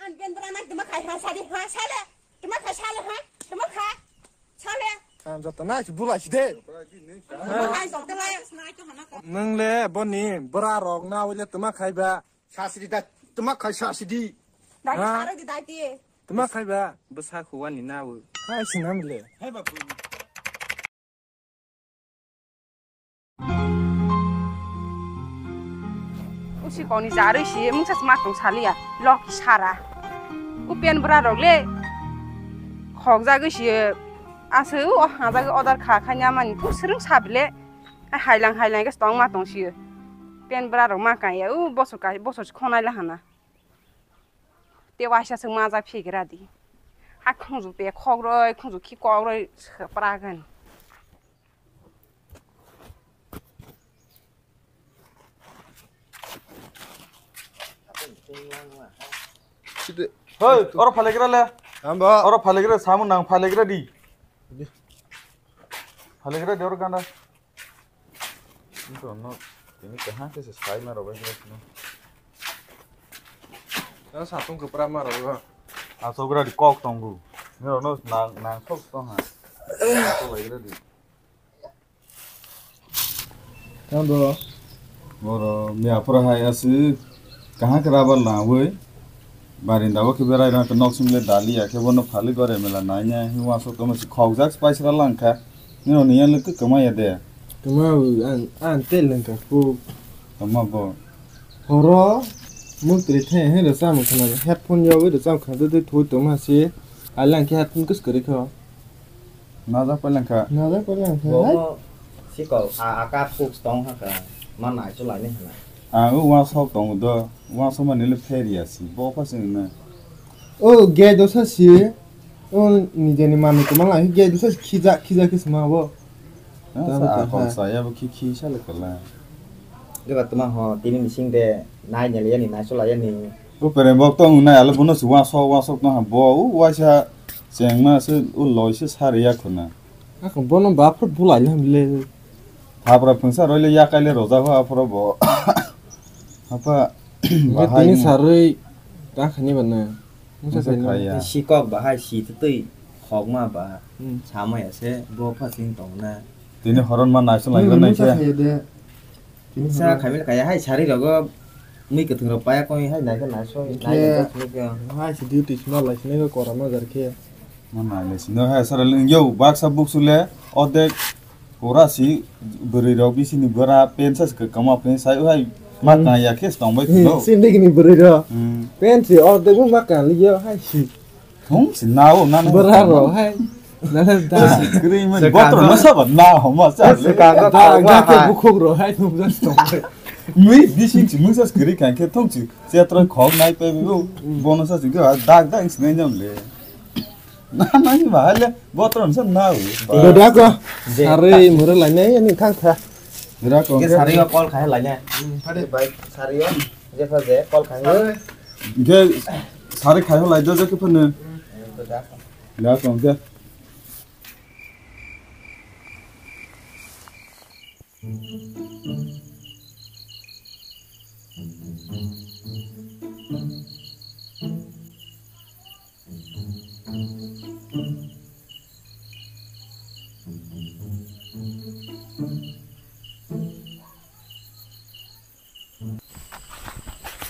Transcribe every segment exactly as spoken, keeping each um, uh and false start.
Ang ben bra nai tuma khai ha sadi ha sale. Tuma khai sale ha. Tuma khai. Sale. Ang joto nai si bulai si de. Tuma khai joto lai. Nang le boni bra rok na wile tuma khai ba. Sasidi da, tuma khai sasidi. Dai Ha? Sare di dai ti. Tuma khai ba. Bwsa khuwa ni na wu. Hai sinam le. Hai ba. Usi koni jarwi si mungsa sma tong saliya. Lok sara. U pen bra rok le. Khok jagwi si. Asu o ha jagwi order kha kha nya mani. Tu srung sabile. Hai hailang hailang ke tong ma tong si. Pen bra rok ma kaya. U bosor ka bosor khonai la hana. Te waisa swk majak phigra di. Ha khunju pe khokroi, khunju khi kokroi swpra gani. Hoi, oro phalegra le. Amba. Oro phalegra samun nang phalegra di. Phalegra di oro ganda. Wngkha no tini kaham khe se sai ma rwbai khe no. Tei satung kwpra ma rwgo. Aswk rwdi kok tongo. Norok no nang nang sok tong ha. Sok lai rwdi. Tando. Boro miya pura hai aswk. Kaham khe rubber langwi barinda o khe berai rwkhe nok simi le dali ya khe bono phali gore mela nai nai uansuk tongma si khokjak pai sra lang kha. Nini ya le kwkma ya de. Kwma ang ang tel lang kha kuk. Tongma bo. Horo muk tri the he rwcham khna headphone yogwi rwcham khna de thoi tongma si. Alang khe headphone kus kwrwi kho. Najak pailangkha. Najak pailangkha. Bo hai. Bo sikok a, a kap kuk tong hakha. Ma nai chulai ni hwnna. Ang o uansok tongo do. Uansok mani le pher ya si. Bo pha sing na. O gate o sa si. O nijeni manu kwmang lai gate o sa si khija khija khe sma bo. Tamo sa tamo akol sa. Sa ya bo khi khi sa le kwla. Jeba tuma ho tini ni sing de nai neli yani nai chulai yani. O pereng bok tong nai ale bono si uansok uansok tong ha bo o uaisa chengma se o loi se sari ya khuna. Ako bono baphur bulai le hamle. Hapra phungsa roi le yakai le roja ho aphro bo. Apa bahai tini saroi ta khani bana. Musa khaya. Sikok bahai si twi khokma ba. Hmm. Sama ya se bo pha sing tong na. Tini horon ma naisong lai nai se. Sa khamil kaya hai sari rogo mui kwthwng rok paya koi hai nai khe nai soi nai khe hai si duty sima lai sinai khe kora ma jar khe. Ma nai le sino hai sara le yo baksa buksu le odek pura si bwrwi rok bisi ni bwra pen sa se kwkama pen sai hai ma kaya khe tong bai thino. Sindigi ni bwrwi rok pen si odek ma kaya le yo hai si. Thung si nao nana. Bwra rok hai. Nana da. Kri men botro na saba na homa sa. Swkang ka da thangma ga khe hai. Bukhuk rok hai thung jas tong. Mui bising si mui sa kri kan khe thung si. Chetro khok nai pe bu. Bono sa si ga dag dag si nai nyam le. Na na ni ba le botro sa nao. Doda ko. Sari mura lai nai ni thang tha. Doda ko. Ke sari ko call khai lai nai. Phade bai sari ko. Je pha je call khai. Ke sari khai lai do je ke phane. Doda ko. Da kong khe.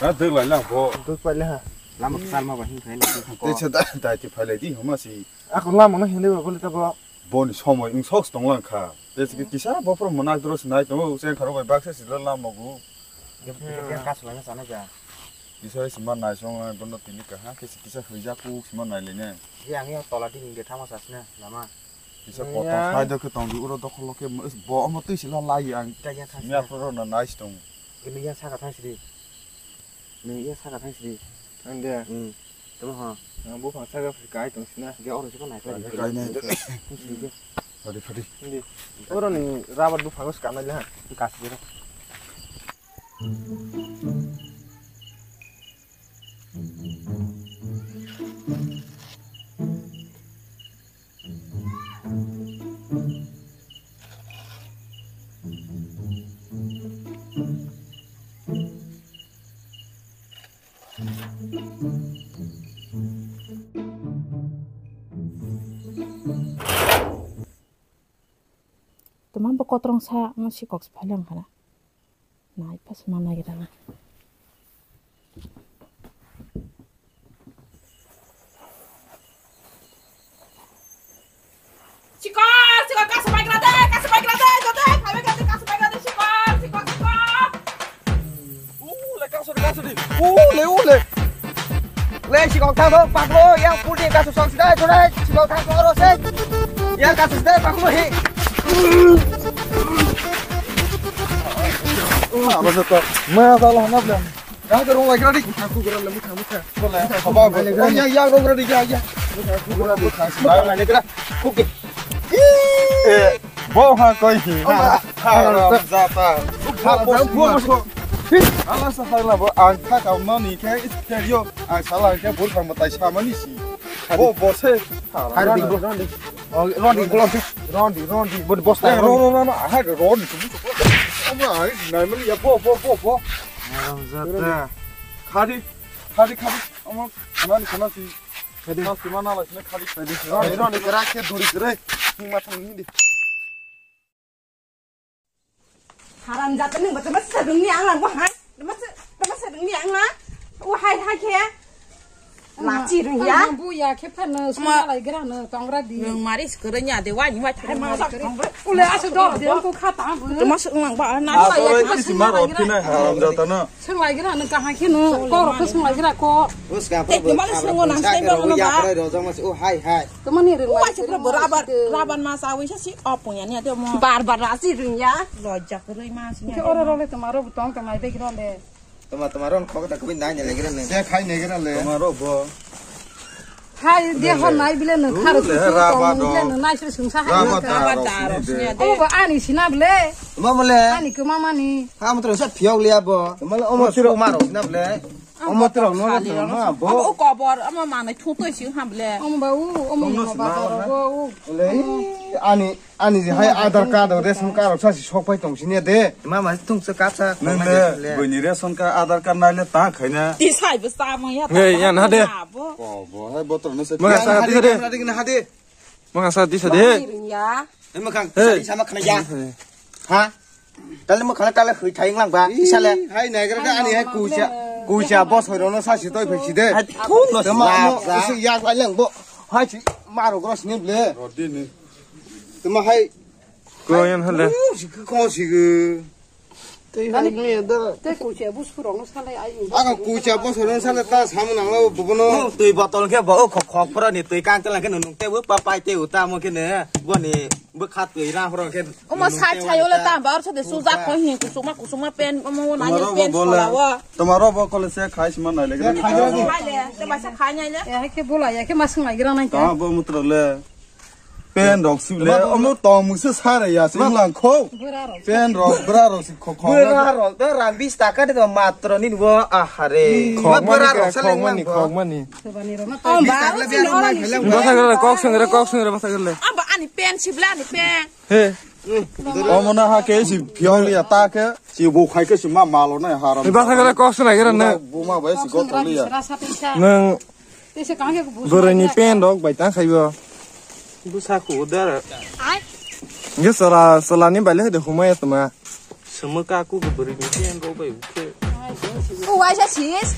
Ha, dwk lai lang bo. Dwk pai le ha. Lama kwchar ma ba hin khai na. Tei se da, dai ti phai lai di, homa si. Ako lama no hinde ba bole ta bo. Boni somoi wng sok tong lang kha. Tei se kisa bo phoro mo nak dro se nai tongo, se kharo bai baksa si la lama gu. Ye, ye, ye, kas lai na sana ja. Kisa se ma nai song, bono tini kaha, kisa, kisa hoi ja ku, se ma nai le ne. Ye, ang yo tola di ning de thama sa sne, lama. Kisa kotor sai do khe tong di, uro dokhol khe bo omo twi se la lai ang. Miya phoro na nai se tong. Ini yang saka thang sidi. Ini yang saka thang sidi. Ang de. Hmm. Tamo ha. Ang buphang saka kai tong sina. Ge oro siko nai kai. Kai nai. Phadi phadi. Ini. Oro ni rabat buphang saka nai ha. Kas de. Tuma bo kotrong sa, mo sikok se phailang khana. Nai pas ma nai gana. Sikok, sikok, kasu bai gana de, kasu bai gana de, jode, phai bai gana de, kasu bai gana de, sikok, sikok, sikok. Ule, kasu de, kasu de. Ule, ule. Le, sikok thang dong, paklo, yang pulni kasu sok sidai, jode, sikok thang dong, oro se. Yang kasu sidai, paklo, he. Apa sih, Pak? Masalah apa, Bang? Yang ke rong lagi tadi. Aku gerak lemu kamu kan. Boleh. Apa, apa? Oh, yang, yang rong tadi, ya, ya. Aku gerak lemu kamu. Sembarang lagi gerak. Oke. Eh, bo ha koi hi. Haram jata. Haram jata. Ala sa hai la bo ang kha ka no ni ke is ke yo. Ang sala ke bur khang matai sa mani si. Bo bo se. Hari ding bo. Oh, Rondi, Rondi, Rondi, Rondi, bo bosta. Eh, Rondi. Ro, ro, ro, ro, aha, Rondi, tu, tu, tu. Ama, ai, nai mani ya, bo, bo, bo, bo. Haram jata. Khadi, khadi, khadi. Ama, khana, khana si. Khadi. Khana si mana la, khadi. Khadi. Rondi, Rondi, kara ke duri kere. Ni ma thang ni di. Haram jata nung baca masa dungni ang lang wahai. Masa, masa dungni ang lang. Wahai hai khe. Lachi rung ya. Bu ya khe phan no sung lai gra no tongra di. Nung mari skoro nya de wani wai thai ma sa tongra. Ule asa dor de ko kha ta bu. Tuma sung lang ba na. Ah, ya, sorry, sung lang gra. Haram jata na. Sung lai gra no ka ha khe no. Ko ro sung lai gra ko. Te tuma sung lang sai ba no ba. Hai hai. Tamani ring lai. Uai, sipra bo rabar, rabar ma sa wi sa si, oh, punya ni ade mo. Bar bar ra si ring ya. Lojak rui ma si ni. Oro role tamaro butong tamai begi role. Tama, tama ron khok ta kubin dai ni legi role. Se khai ni legi role. Tamaro bo. Hai, de hon nai bile no khar. Rabar do. Bile no nai sri sungsa hai. Rabar da ro. Rabar da ro si ni ade. Oh, ba ani sina bile. Tama mole. Ani kuma mani. Ha, mo tro sa phiok liya bo. Tama le omo tro maro sina bile. Omo tro no tro ma bo. Omo kobor, omo manai thutoi si ham bile. Omo ba u, omo no ba ba ro bo u. Le ani, ani je hai Aadhaar card, ration card rok sa si sok pai tong sini de. Ma ma thung se kap sa. Nang le bini ration card, Aadhaar card nai le ta khaina. Ti sai bo sa mo ya. Nge ya na de. Bo bo hai botro no se. Ma sa ti de. Na de na de. Mwkhang sa disa de. Ring ya. Mwkhang sa disa ma khna ya. Ha? Tale mwkhang tale hwi thai lang ba. Isa le. Hai nai gra ani hai kucha. Kucha bo soi rono sa si toi phai si de. Hai thum no. Tama mo isi yak lai lang bo. Hai si maro gros ni ble. Rodi ni. Tama hai. Ko yan hale. Si ko si. Tei hai nung ya da. Tei kucha bus phurong no salai ai. Ang kucha bus phurong salai ta samu nang lo bobono. Tei botol khe bo khok khok phura ni tei kang tela khe nung tei bo pa pai tei uta mo khe ne. Bo ni bo khat tei ra phurong khe. Omo sai sai ole ta ba or sa de suja ko hi kusuma kusuma pen omo na ni pen sola wa. Tomaro bo kole se khai sima nai le. Khai le te ba sa khai nai le. Ya ke bola ya ke masung lai gra nai. Ta bo mutro le. Pen rok si le, omo tong musu sare ya, si lang kho. Pen rok, bra rok si kho kho. Bra rok, to rang bis taka de matro ni bo ahare. Khok mani, khok mani, khok mani. Basa gele kok sengre, kok sengre basa gele. Aba ani pen si bla ani pen. He. Omo na ha ke si phiong ya ta ke, si bo khai ke si ma malo na haram. Basa gele kok sengre na. Bo ma ba si go tholi ya. Nang Boroni pen rok bai tang khaibo. Busa khu dar. Ge sala sala ni bai le de humai tuma. Sumaka ku boroni pen rok bai ukhe. O wai sa sis.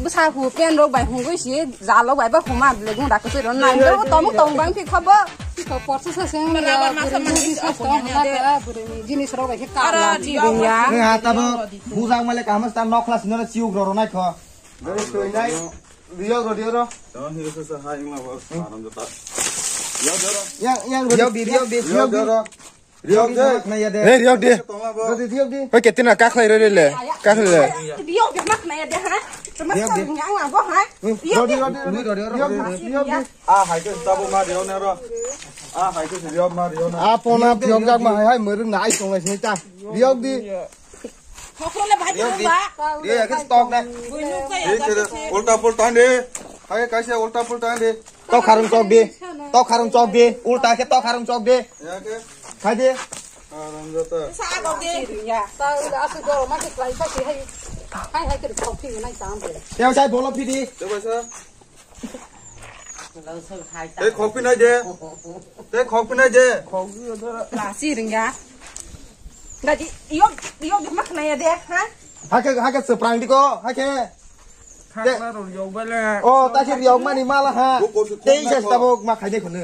Busa khu pen rok bai hungoi si jalo bai ba huma le gung dak se ron nai. Ro tom tom bang phi khobo. Ko porsa sa seng ya. Boroni jinis rok bai khe kala. Ni ha ta bo bujang male kamas ta nok khlas nora chiu gro ro nai kho. Riyok ro, riyok ro. Tama hiro sa sa ha ingla ba, haram jata. Riyok ro. Yang, yang riyok di, riyok di, riyok di. Riyok de. Hey, riyok de. Tongla bo. Riyok di, riyok di. Hoi, ketina kakhlai re le. Kakhlai le. Riyok de mak na ya de ha. Tama sa yang la bo ha. Riyok di, riyok di. Riyok di, riyok di. Ah, hai ke tabo ma riyok ne ro. Ah, hai ke riyok ma riyok na. Ah, pona riyok jak ma hai hai murung na ai tong lai sini ta. Riyok di. Khokro le bhai. Riyok di. Riyok ya ke stok na. Ulta pulta de. Hai kaisa ulta pulta de. Tok kharung chok di. Tok kharung chok di. Ulta khe tok kharung chok di. Ya ke. Khai di. Sa agak de. Ya, ta ila asu goro ma ke klai sa ke hai. Hai hai ke khok phi nai chang de. Teo sai bolo phidi. Teo sai. Tei khok phi nai de. Tei khok phi nai de. La si ring ya. Gaji yok yok mak nai ya de, ha? Hake hake seprang diko, hake. Khakla rw riyok bai le. O, ta khe riyok mani mala ha. Bo kosu khok na kho. Tei sa tabok ma khaide khone.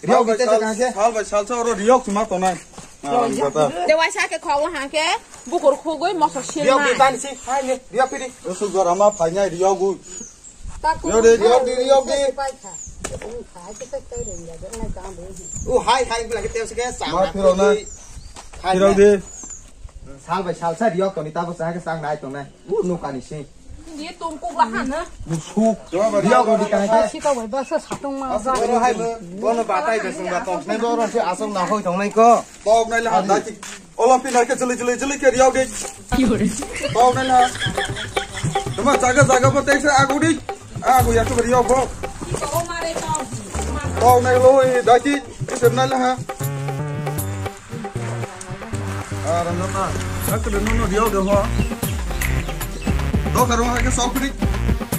Riyok sal bai sal, sal bai sal sa oro riyok suma tonai. Riyok jata. De waisa khe khok ha khe. Bukur khugui moso sil. Riyok di tan si. Hai le, riyok pidi. Osu gora ma phainai riyok gui. Riyok di, riyok di, riyok di. U hai hai bla ke teo se ke sa. Ma phiro na. Phiro di. Sal bai sal sa riyok toni tabo sa ke sang nai tongnai. U nokani se. Ye tong kok la han na. Musuk. Riyok di kana ke. Si ka bai ba sa sa tong ma. Oro hai bo, bono batai de sung ba tong. Nai bo oro se asong na hoi tongnai ko. Tok nai la dai. Olo phi nai ke jeli jeli jeli ke riyok di. Tok nai la. Toma jaga jaga bo tei se agu di. Agu ya to riyok bo. Tok nai lo dai ti. Isem nai la ha. Aram na ta. Ak de no no riyok de ho. Do karo ha ke sok di.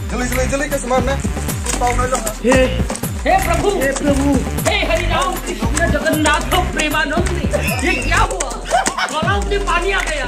Jeli jeli jeli ke smar na. Tok nai la ha. हे हे प्रभु हे प्रभु हे हरि राम कृष्ण जगन्नाथ प्रेमानंद, ये क्या हुआ? गलाव में पानी आ गया।